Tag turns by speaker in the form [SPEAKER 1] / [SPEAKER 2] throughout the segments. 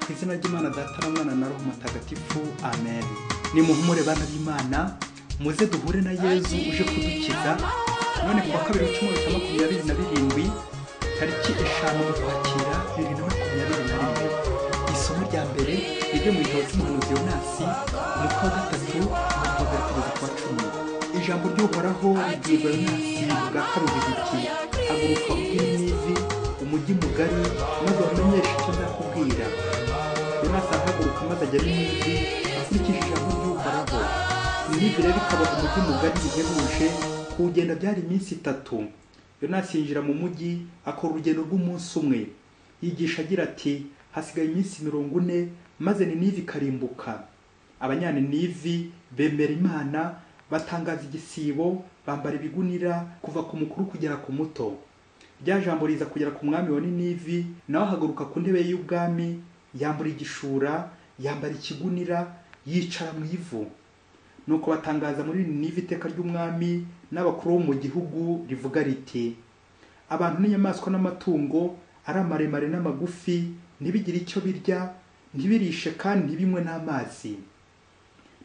[SPEAKER 1] Ku izina ry'Imana Data na Mwana na Roho Mutagatifu, amen. Nimuhumure bana b'Imana, muze duhure na Yezu uje kudukiza. None kuwa kabiri w'icyumweru cya 27 tariki 5 Ukwakira 2021, isomo rya mbere ryo mu gitabo cy'umuhanuzi Yonasi, umutwe wa 3, umurongo wa 3 kugeza ku wa 10. Ijambo ry'Uhoraho ribwirwa Yonasi bwa kabiri riti: haguruka ubwire Ninivi, umujyi mugari, maze ubamenyeshe icyo nzakubwira. Yonasi arahaguruka maze ajya Ninivi akurikije ijambo ry'Uhoraho. Ninivi rero ikaba umujyi mugari bihebuje, kuwugenda byari iminsi 3. Yonasi yinjira mu mujyi akora urugendo rw'umunsi umwe. Yigisha agira ati: hasigaye iminsi 40 maze Ninivi ikarimbuka. Abanyaninivi bemera Imana, batangaza igisibo, bambara ibigunira kuva ku mukuru kugera ku muto. Rya jambo riza kugera ku mwami wa Ninivi, nawe ahaguruka ku ntebe y'ubwami, yambura igishura, yambara ikigunira, yicara mu ivu. Nuko batangaza muri Ninivi iteka ry'umwami n'abakuru bo mu gihugu rivuga riti: abantu n'inyamaswa n'amatungo, ari amaremare n'amagufi, ntibigire icyo birya, ntibirishe kandi ntibinywe n'amazi.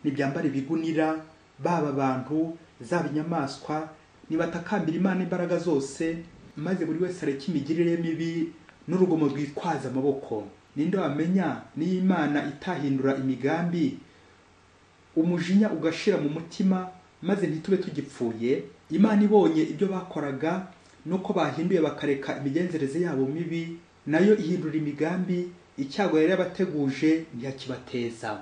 [SPEAKER 1] Nibyambara ibigunira, baba abantu, zaba inyamaswa, nibatakambira Imana imbaraga zose, maze buri wese areke imigirire mibi n'urugomo rwitwaza amaboko. Ninde wamenya niyo Imana itahindura imigambi, umujinya ugashira mu mutima, maze ntitube tugipfuye? Imana ibonye ibyo bakoraga nuko bahinduye bakareka imigenzereze yabo mibi, nayo ihindura imigambi, icyago yari yabateguje ntiyakibateza.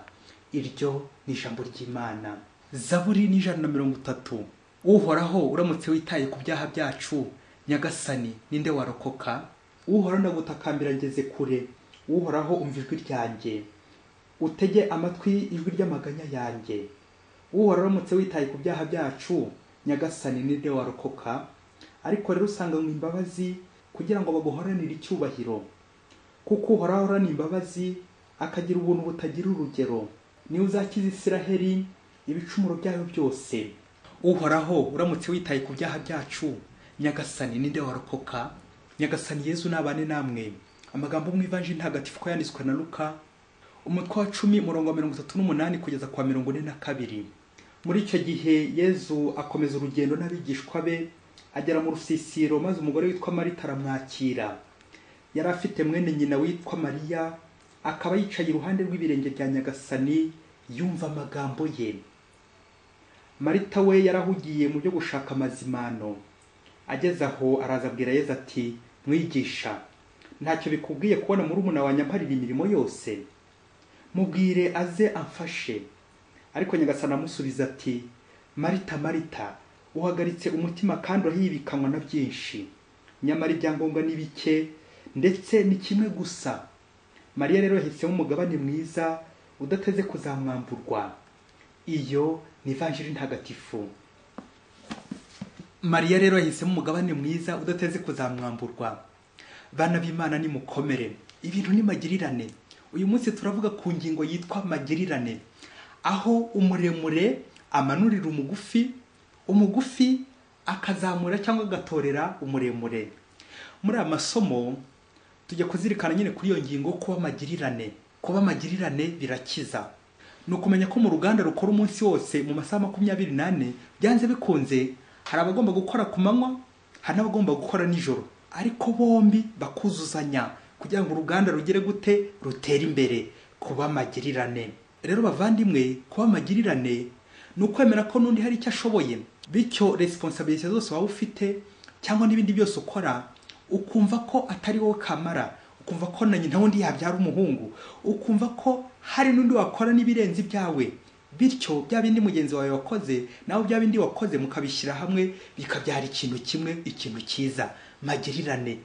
[SPEAKER 1] Iryo ni ijambo ry'Imana. Zaburi ni 130. Uhoraho, uramutse witaye ku byaha byacu, Nyagasani, ninde warokoka? Uhoraho, ndagutakambira ngeze kure. Uhoraho, umva ijwi ryanjye, utege amatwi ijwi ry'amaganya yanjye. Uhoraho, uramutse witaye ku byaha byacu, Nyagasani, ninde warokoka? Ariko rero usanganywe imbabazi kugira ngo baguhoranire icyubahiro. Kuko Uhoraho ahorana imbabazi, akagira ubuntu butagira urugero. Niwe uzakiza Isiraheli ibicumuro byayo byose. Uhoraho, uramutse witaye ku byaha byacu, Nyagasani, ninde warokoka? Nyagasani Yezu nabane namwe. Amagambo mu Ivanjiri ntagatifu ko yanditswe na Luka, umutwe wa 10, umurongo wa 38 kugeza ku wa 42. Muri icyo gihe Yezu akomeza urugendo n'abigishwa be, agera mu rusisiro, maze umugore witwa Marita aramwakira. Yari afite mwene nyina witwa Mariya, akaba yicaye iruhande rw'ibirenge bya Nyagasani, yumva amagambo ye. Marita we yarahugiye mu byo gushaka amazimano. Ageze aho araza abwira Yezu ati: mwigisha, ntacyo bikubwiye kubona murumuna wanjye amparira imirimo yose? Mubwire aze amfashe. Ariko Nyagasani amusubiza ati: Marita, Marita, uhagaritse umutima kandi urahibikanwa na byinshi, nyamara ibyangombwa ni bike, ndetse ni kimwe gusa. Mariya rero yahisemo umugabane mwiza udateze kuzamwamburwa. Iyo ni Ivanjiri ntagatifu. Mariya rero yahisemo umugabane mwiza udateze kuzamwamburwa. Bana b'Imana, nimukomere. Ibintu ni magirirane. Uyu munsi turavuga ku ngingo yitwa magirirane, aho umuremure amanurira umugufi, umugufi akazamura cyangwa agatorera umuremure. Muri aya masomo tujya kuzirikana nyine kuri iyo ngingo, kuba magirirane. Kuba magirirane birakiza. Ni ukumenya ko mu ruganda rukora umunsi wose mu masaha 24, byanze bikunze hari abagomba gukora ku manywa, hari n'abagomba gukora nijoro, ariko bombi bakuzuzanya kugira ngo uruganda rugere gute, rutere imbere. Kuba magirirane rero bavandimwe, kuba magirirane ni ukwemera ko n'undi hari icyo ashoboye, bityo responsabilité zose waba ufite cyangwa n'ibindi byose ukora, ukumva ko atari wowe kamara, ukumva ko na nyina wundi yabyara umuhungu, ukumva ko hari n'undi wakora n'ibirenze ibyawe, bityo bya bindi mugenzi wawe wakoze nawe bya bindi wakoze mukabishyira hamwe bikabyara ikintu kimwe, ikintu cyiza. Magirirane.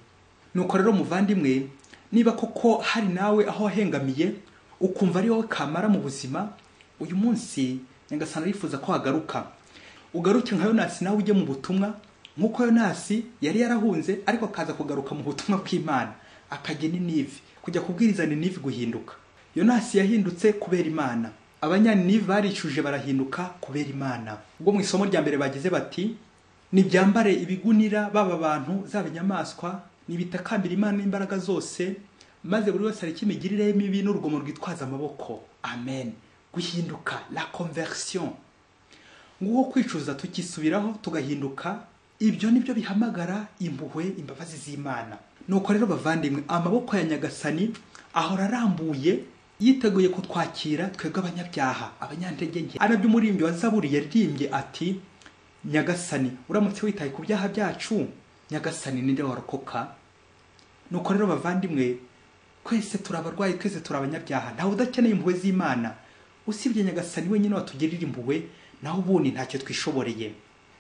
[SPEAKER 1] Nuko rero muvandimwe, niba koko hari nawe aho wahengamiye ukumva ari wowe kamara mu buzima, uyu munsi Nyagasani arifuza ko wagaruka, ugaruke nka Yonasi, nawe ujye mu butumwa nk'uko Yonasi yari yarahunze, ariko akaza kugaruka mu butumwa bw'Imana, akajya Ninivi kujya kubwiriza Ninivi guhinduka. Yonasi yahindutse kubera Imana. Abanyaninivi baricuje barahinduka kubera Imana. Ubwo mu isomo rya mbere bagize bati: nibyambare ibigunira, baba abantu, zaba inyamaswa, nibitakambira Imana imbaraga zose, maze buri wese areke imigirire ye mibi n'urugomo rwitwaza amaboko. Amen. Guhinduka, la conversion, nguko kwicuza tukisubiraho tugahinduka, ibyo nibyo bihamagara impuhwe, imbabazi z'Imana. Nuko rero bavandimwe, amaboko ya Nyagasani ahora arambuye yiteguye kutwakira twebwe abanyabyaha, abanyantege nke. Arabyo umuririmbyi wa Zaburi yaririmbye ati: Nyagasani, uramutse witaye ku byaha byacu, Nyagasani ninde warokoka? Nuko rero bavandimwe, twese turi abarwayi, twese turi abanyabyaha, ntawe udakeneye impuhwe z'Imana usibye Nyagasani wenyine watugirira impuhwe, naho ubundi ntacyo twishoboreye.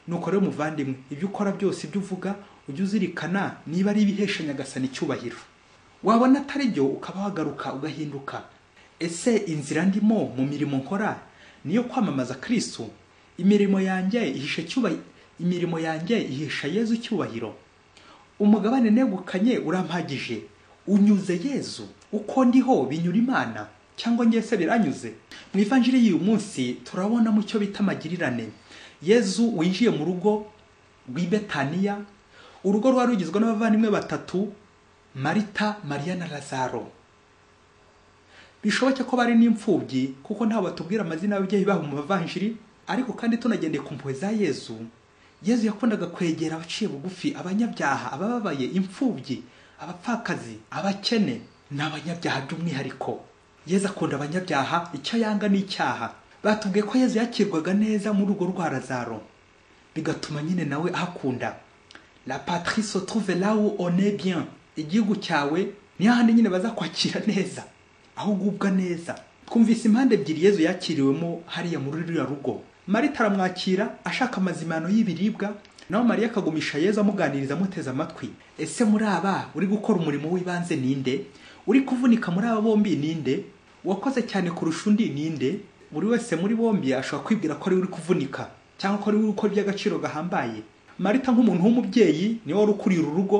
[SPEAKER 1] Nuko rero muvandimwe, ibyo ukora byose, ibyo uvuga, ujye uzirikana niba ari ibihesha Nyagasani icyubahiro. Wabona atari byo ukaba wagaruka ugahinduka. Ese inzira ndimo mu mirimo nkora niyo kwamamaza Kristo? Imirimo yanjye ihisha cyubahiro, imirimo yanjye ihesha Yezu icyubahiro? Umugabane negukanye urampagije, unyuze Yezu? Uko ndiho binyura Imana cyangwa njye se biranyuze? Mu ivanjiri y'uyu munsi turabona mu cyo bita amagirirane. Yezu winjiye mu rugo rw'i Betaniya, urugo rwari rugizwe n'abavandimwe batatu, Marita, Mariya na Lazaro. Bishoboke ko bari n'imfubyi kuko ntawe batubwira amazina y'ababyeyi babo mu mavanjiri, ariko kandi tunagendeye ku mpuhwe za Yezu, Yezu yakundaga kwegera abaciye bugufi, abanyabyaha, abababaye, imfubyi, abapfakazi, abakene n'abanyabyaha by'umwihariko. Yezu akunda abanyabyaha, icyo yanga ni icyaha. Batubwiye ko Yezu yakirwaga neza muri urwo rwa Lazaro, bigatuma nyine nawe ahakunda. La patrie se trouve là où on est bien. Igihugu cyawe ni hahandi nyine bazakwakira neza, aho ugubwa neza. Twumvise impande ebyiri Yezu yakiriwemo hariya muri ruriya rugo. Marita aramwakira ashaka amazimano y'ibiribwa, naho Mariya akagumisha Yezu amuganiriza amuteze amatwi. Ese muri aba uri gukora umurimo w'ibanze ninde? Uri kuvunika muri aba bombi ninde? Uwakoze cyane kurusha undi ninde? Buri wese muri bombi ashobora kwibwira ko ari uri kuvunika cyangwa ko ari uri gukora iby'agaciro gahambaye. Marita nk'umuntu w'umubyeyi niwe wari ukuriye uru rugo,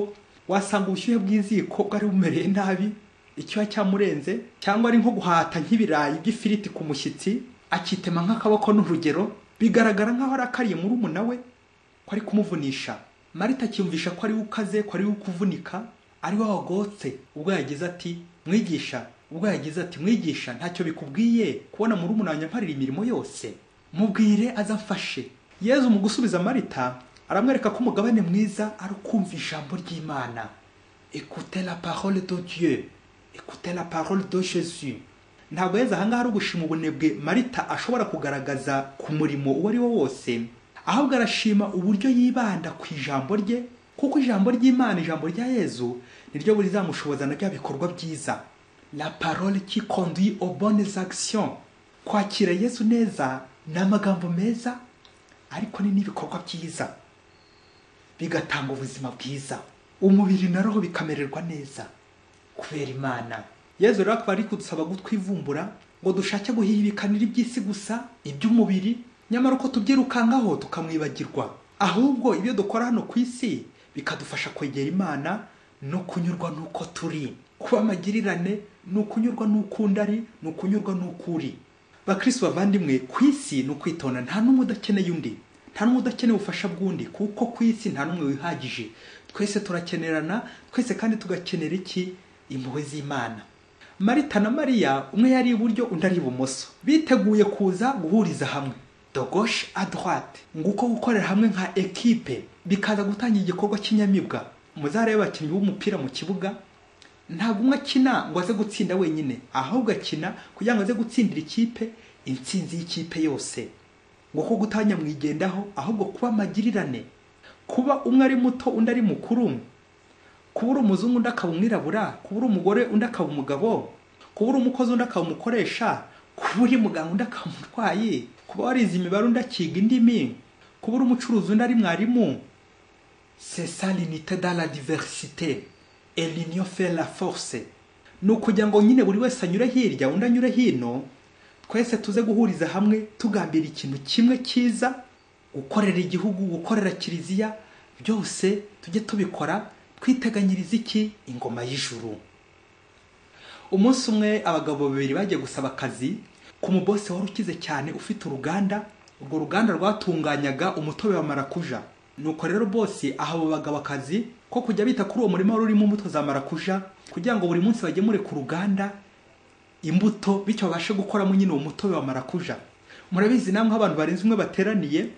[SPEAKER 1] wasanga ubushyuhe bw'iziko bwari bumereye nabi, icyuya cyamurenze, cyangwa ari nko guhata nk'ibirayi by'ifiriti ku mushyitsi akitema nk'akaboko n'urugero, bigaragara nk'aho arakariye murumuna we ko ari kumuvunisha. Marita akiyumvisha ko ari we ukaze, ko ari we kuvunika, ari we wagotse. Ubwo yagize ati: Mwigisha, ubwo yagize ati: Mwigisha, ntacyo bikubwiye kubona murumuna wanjye amparira imirimo yose? Mubwire azamfashe. Yezu mu gusubiza Marita aramwereka ko umugabane mwiza ari ukumva ijambo ry'Imana. Écoutez la parole de Dieu, écoutez la parole de Jésus. Ntabwo Yezu ahangaha ari ugushima ubunebwe Marita ashobora kugaragaza ku murimo uwo ari wo wose, ahubwo arashima uburyo yibanda ku ijambo rye, kuko ijambo ry'Imana, ijambo rya Yezu niryo rizamushoboza na bya bikorwa byiza. La parole qui conduit aux bonnes actions. Kwakira Yezu neza ni amagambo meza, ariko ni n'ibikorwa byiza bigatanga ubuzima bwiza, umubiri na roho bikamererwa neza kubera Imana. Yezu rero akaba ari kudusaba gutwivumbura ngo dushake guhibikanira iby'isi gusa, iby'umubiri, nyamara uko tubyirukangaho tukamwibagirwa. Ahubwo ibyo dukora hano ku isi bikadufasha kwegera Imana no kunyurwa n'uko turi. Kuba amagirirane ni ukunyurwa n'uko undi ari, ni ukunyurwa n'uko uri. Bakristo bavandimwe, ku isi ni ukwitonda, nta n'umwe udakeneye undi, nta n'umwe udakeneye ubufasha bw'undi, kuko ku isi nta n'umwe wihagije. Twese turakenerana, twese kandi tugakenera iki? Impuhwe z'Imana. Marita na Mariya, umwe yari iburyo undi ari ibumoso, biteguye kuza guhuriza hamwe, de gauche à droite. Nguko gukorera hamwe nka ekipe bikaza gutangira igikorwa cy'inyamibwa. Muzarebe abakinnyi b'umupira mu kibuga, ntabwo umwe akina ngo aze gutsinda wenyine, ahubwo akina kugira ngo aze gutsindira ikipe, intsinzi y'ikipe yose. Nguko gutanya mwigendaho, ahubwo kuba amagirirane, kuba umwe ari muto undi ari mukuru, kuba uri umuzungu undi akaba umwirabura, kuba uri umugore undi akaba umugabo, kuba uri umukozi undi akaba umukoresha, kuba uri muganga undi akaba umurwayi, kuba warize imibare undi akiga indimi, kuba uri umucuruzi undi ari mwarimu. C'est ça l'unité dans la diversité, et l'union fait la force. Ni ukugira ngo nyine buri wese anyure hirya undi anyure hino, twese tuze guhuriza hamwe tugambira ikintu kimwe cyiza, gukorera igihugu, gukorera kiliziya, byose tujye tubikora twiteganyiriza iki? Ingoma y'ijuru. Umunsi umwe abagabo babiri bagiye gusaba akazi ku mubose wari ukize cyane ufite uruganda. Urwo ruganda rwatunganyaga umutobe wa marakuja. Nuko rero bosi aha abo bagabo akazi ko kujya bita kuri uwo murima wari urimo imbuto za marakuja, kugira ngo buri munsi bagemure ku ruganda imbuto, bityo babashe gukoramo nyine uwo mutobe wa marakuja. Murabizi namwe aho abantu barenze umwe bateraniye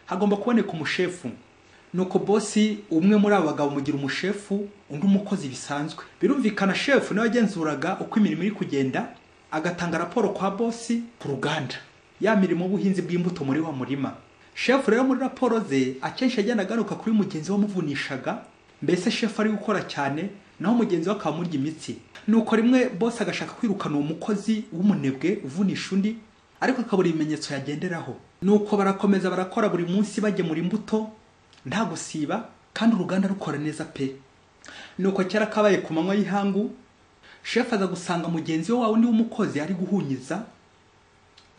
[SPEAKER 1] hagomba kuboneka umushefu. Nuko bosi umwe muri abo bagabo mugira umushefu, undi umukozi bisanzwe. Birumvikana shefu nawe agenzuraga uko imirimo iri kugenda, agatanga raporo kwa bosi ku ruganda, ya mirimo y'ubuhinzi bw'imbuto muri wa murima. Shefu rero muri raporo ze akenshi yagenda agaruka kuri mugenzi we wamuvunishaga, mbese shefu ari gukora cyane naho mugenzi we akaba amurya imitsi. Nuko rimwe bosi agashaka kwirukana uwo mukozi w'umunebwe uvunisha undi, ariko akabura ibimenyetso yagenderaho. Nuko barakomeza barakora buri munsi bagemura imbuto nta gusiba, kandi uruganda rukora neza pe. Nuko kera kabaye ku manywa y'ihangu, shefu aza gusanga mugenzi we wa wundi w'umukozi ari guhunyiza,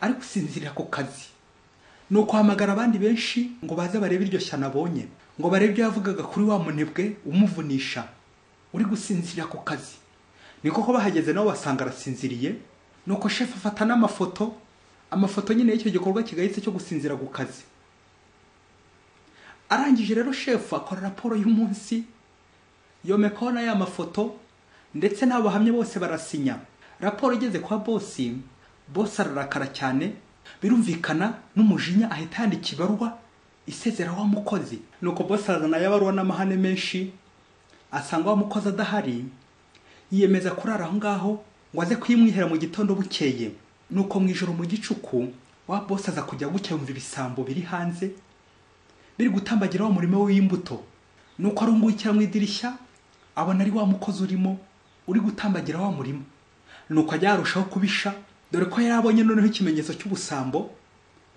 [SPEAKER 1] ari gusinzirira ku kazi. Nuko ahamagara abandi benshi ngo baze barebe iryo shyano abonye, ngo barebe ibyo yavugaga kuri wa munebwe umuvunisha uri gusinzirira ku kazi. Ni koko bahageze nabo basanga arasinziriye. Nuko shefu afata n'amafoto, amafoto nyine y'icyo gikorwa kigayitse cyo gusinzira ku kazi. Arangije rero shefu akora raporo y'umunsi, yomekaho na ya mafoto, ndetse n'abo bahamya bose barasinya. Raporo igeze kwa bosi, bosi ararakara cyane, birumvikana n'umujinya ahita yandika ibaruwa isezera wa mukozi. Nuko bosi arazana ya baruwa n'amahane menshi, asanga wa mukozi adahari, yiyemeza kurara aho ngaho ngo aze kuyimwihera mu gitondo bukeye. Nuko mu ijoro mu gicuku wa bosi aza kujya gucya yumva ibisambo biri hanze biri gutambagira wa murima w'imbuto. Nuko arungukira mu idirishya abona ari wa mukozi urimo uri gutambagira wa murima. Nuko ajya arushaho kubisha, dore ko yari abonye noneho ikimenyetso cy'ubusambo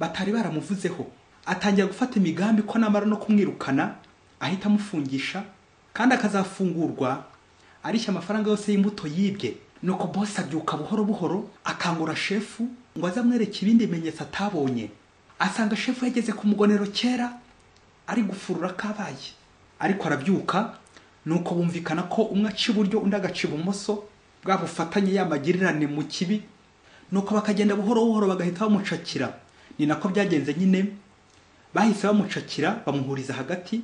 [SPEAKER 1] batari baramuvuzeho. Atangira gufata imigambi ko namara no kumwirukana ahita amufungisha, kandi akazafungurwa arishya amafaranga yose y'imbuto yibye. Nuko bosi abyuka buhoro buhoro akangura shefu ngo aze amwereke ibindi bimenyetso atabonye. Asanga shefu yageze ku mugonero kera ari gufurura kabaye, ariko arabyuka. Nuko bumvikana ko umwe aca iburyo undi agaca ibumoso, bwa bufatanye ya magirirane mu kibi. Nuko bakagenda buhoro buhoro bagahita bamucakira. Ni nako byagenze nyine, bahise bamucakira bamuhuriza hagati,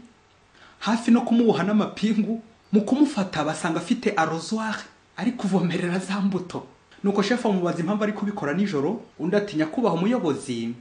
[SPEAKER 1] hafi no kumuboha n'amapingu. Mu kumufata basanga afite arrosoir ari kuvomerera za mbuto. Nuko shefu amubaza impamvu ari kubikora nijoro, undi atinya kubaha umuyobozi.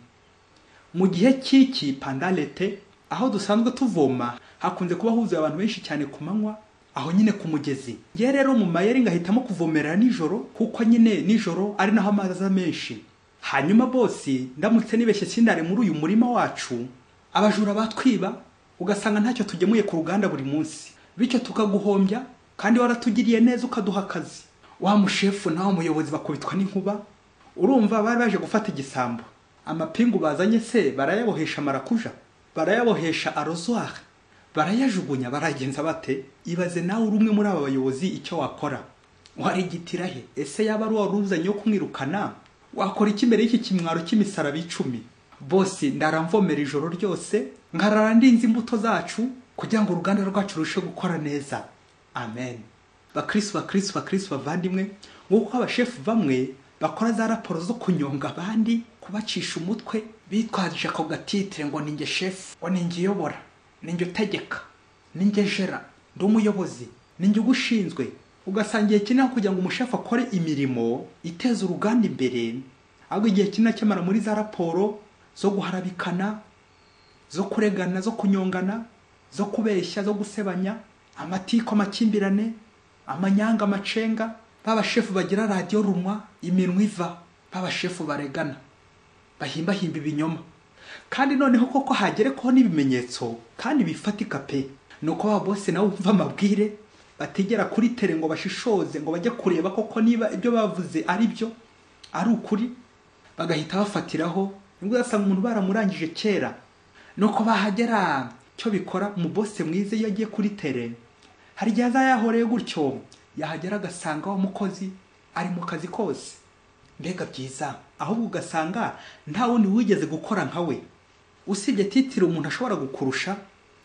[SPEAKER 1] Mu gihe cy'iki pandalete aho dusanzwe tuvoma hakunze kuba huzuye abantu benshi cyane ku manywa, aho nyine ku mugezi. Ngiye rero mu mayeri ngahitamo kuvomerera nijoro, kuko nyine nijoro ari naho amazi aza menshi. Hanyuma bosi ndamutse nibeshye sindare muri uyu murima wacu, abajura batwiba ugasanga ntacyo tugemuye ku ruganda buri munsi, bityo tukaguhombya kandi waratugiriye neza ukaduha akazi. Wa mushefu nawe umuyobozi bakubitwa n'inkuba. Urumva bari baje gufata igisambo, amapingu bazanye se barayabohesha marakuja, barayabohesha arrosoir, barayajugunya, baragenza bate? Ibaze nawe uri umwe muri aba bayobozi icyo wakora. Warigitira he? Ese yaba ari waruzanye yo kumwirukana, wakora iki imbere y'iki kimwaro cy'imisaraba 10? Bosi ndaramvomera ijoro ryose nkarara ndinze imbuto zacu kugira ngo uruganda rwacu rurusheho gukora neza. Amen. Bakristo bakristo bakristo bavandimwe, nk'uko abashefu bamwe bakora za raporo zo kunyonga abandi, kubacisha umutwe bitwaje ako gatitire ngo ninjye shefu, ngo ninjye uyobora, ninjye utegeka, ninjye jera, ndi umuyobozi, ninjye ugushinzwe. Ugasanga igihe kinini kugira ngo umushefu akore imirimo iteza uruganda imbere, ahubwo igihe kinini akemara muri za raporo zo guharabikana, zo kuregana, zo kunyongana, zo kubeshya, zo gusebanya, amatiko, amakimbirane, amanyanga, amacenga. Babashefu bagira radiyo rumwa, iminwa iva, babashefu baregana, bahimbahimba ibinyoma. Kandi noneho koko hagerekeho n'ibimenyetso kandi bifatika pe. Nuko ba bose nawe umva amabwire, batigera kuri tere ngo bashishoze, ngo bajye kureba koko niba ibyo bavuze ari byo, ari ukuri, bagahita bafatiraho. Nibwo uzasanga umuntu baramurangije kera. Nuko bahagera cyo bikora mu bose mwize iyo agiye kuri tere, hari igihe azayahoreye gutyo, yahagera agasanga wa mukozi ari mu kazi kose. Mbega byiza! Ahubwo ugasanga nta wundi wigeze gukora nka we, usibye titire umuntu ashobora gukurusha,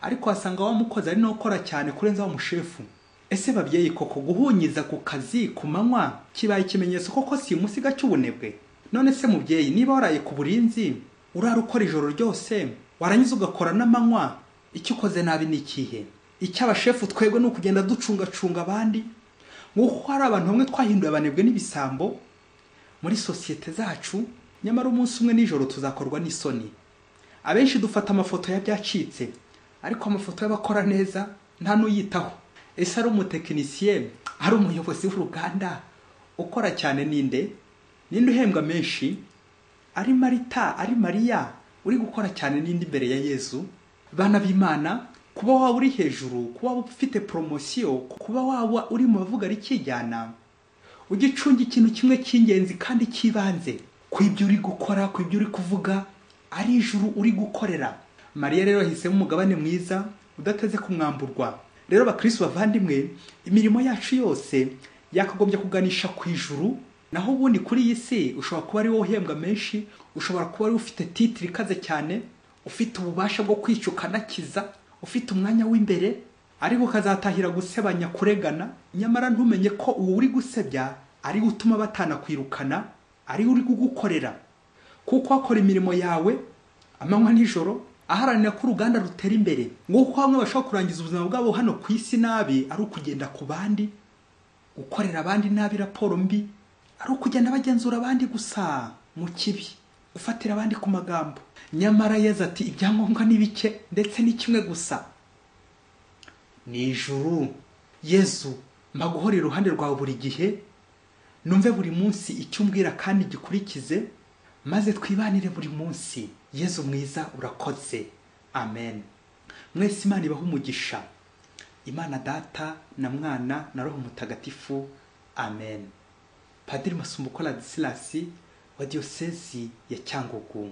[SPEAKER 1] ariko wasanga wa mukozi ari no gukora cyane kurenza wa mushefu. Ese babyeyi koko guhunyiza ku kazi ku manywa kibaye ikimenyetso koko si umusiga cy'ubunebwe? None se mubyeyi, niba waraye ku burinzi, urara ukora ijoro ryose, warangiza ugakora n'amanywa, icyo ukoze nabi ni ikihe? Icyo abashefu twebwe ni ukugenda ducungacunga abandi, Nk'uko hari abantu bamwe twahinduye abanebwe n'ibisambo muri sosiyete zacu, nyamara umunsi umwe nijoro tuzakorwa n'isoni. Abenshi dufata amafoto ya byacitse, ariko amafoto y'abakora neza nta n'uyitaho. Ese ari umutekinisiye, ari umuyobozi w'uruganda ukora cyane ninde? Ninde uhembwa menshi? Ari Marita, ari Mariya uri gukora cyane ninde imbere ya Yezu? Bana b'Imana, kuba waba uri hejuru, kuba waba ufite poromosiyo, kuba waba uri mu bavuga rikijyana, ugicunga ikintu kimwe cy'ingenzi kandi cy'ibanze, ku ibyo uri gukora, ku ibyo uri kuvuga, ari ijuru uri gukorera. Mariya rero yahisemo umugabane mwiza udateze kumwamburwa. Rero bakristo bavandimwe, imirimo yacu yose yakagombye kuganisha ku ijuru. Naho ubundi kuri iyi si ushobora kuba ari wowe uhembwa menshi, ushobora kuba ari ufite titire ikaze cyane, ufite ububasha bwo kwica ukanakiza, ufite umwanya w'imbere, ariko ukazatahira gusebanya, kuregana, nyamara ntumenye ko uwo uri gusebya ari utuma batanakwirukana, ari uri kugukorera. Kuko akora imirimo yawe amanywa nijoro, aharanira ko uruganda rutera imbere. Nk'uko bamwe bashobora kurangiza ubuzima bwabo hano ku isi nabi, ari ukugenda ku bandi, gukorera abandi nabi, raporo mbi, ari ukugenda bagenzura abandi gusa mu kibi, gufatira abandi ku magambo. Nyamara Yezu ati ibyangombwa ni bike, ndetse ni kimwe gusa, ni ijuru. Yezu, mpa guhora iruhande rwawe buri gihe, numve buri munsi icyo umbwira kandi gikurikize, maze twibanire buri munsi. Yezu mwiza, urakoze. Amen. Mwese Imana ibahe umugisha. Imana Data na Mwana na Roho Mutagatifu. Amen. Padiri Masumbuko Ladislas wa Diyosezi ya Cyangugu.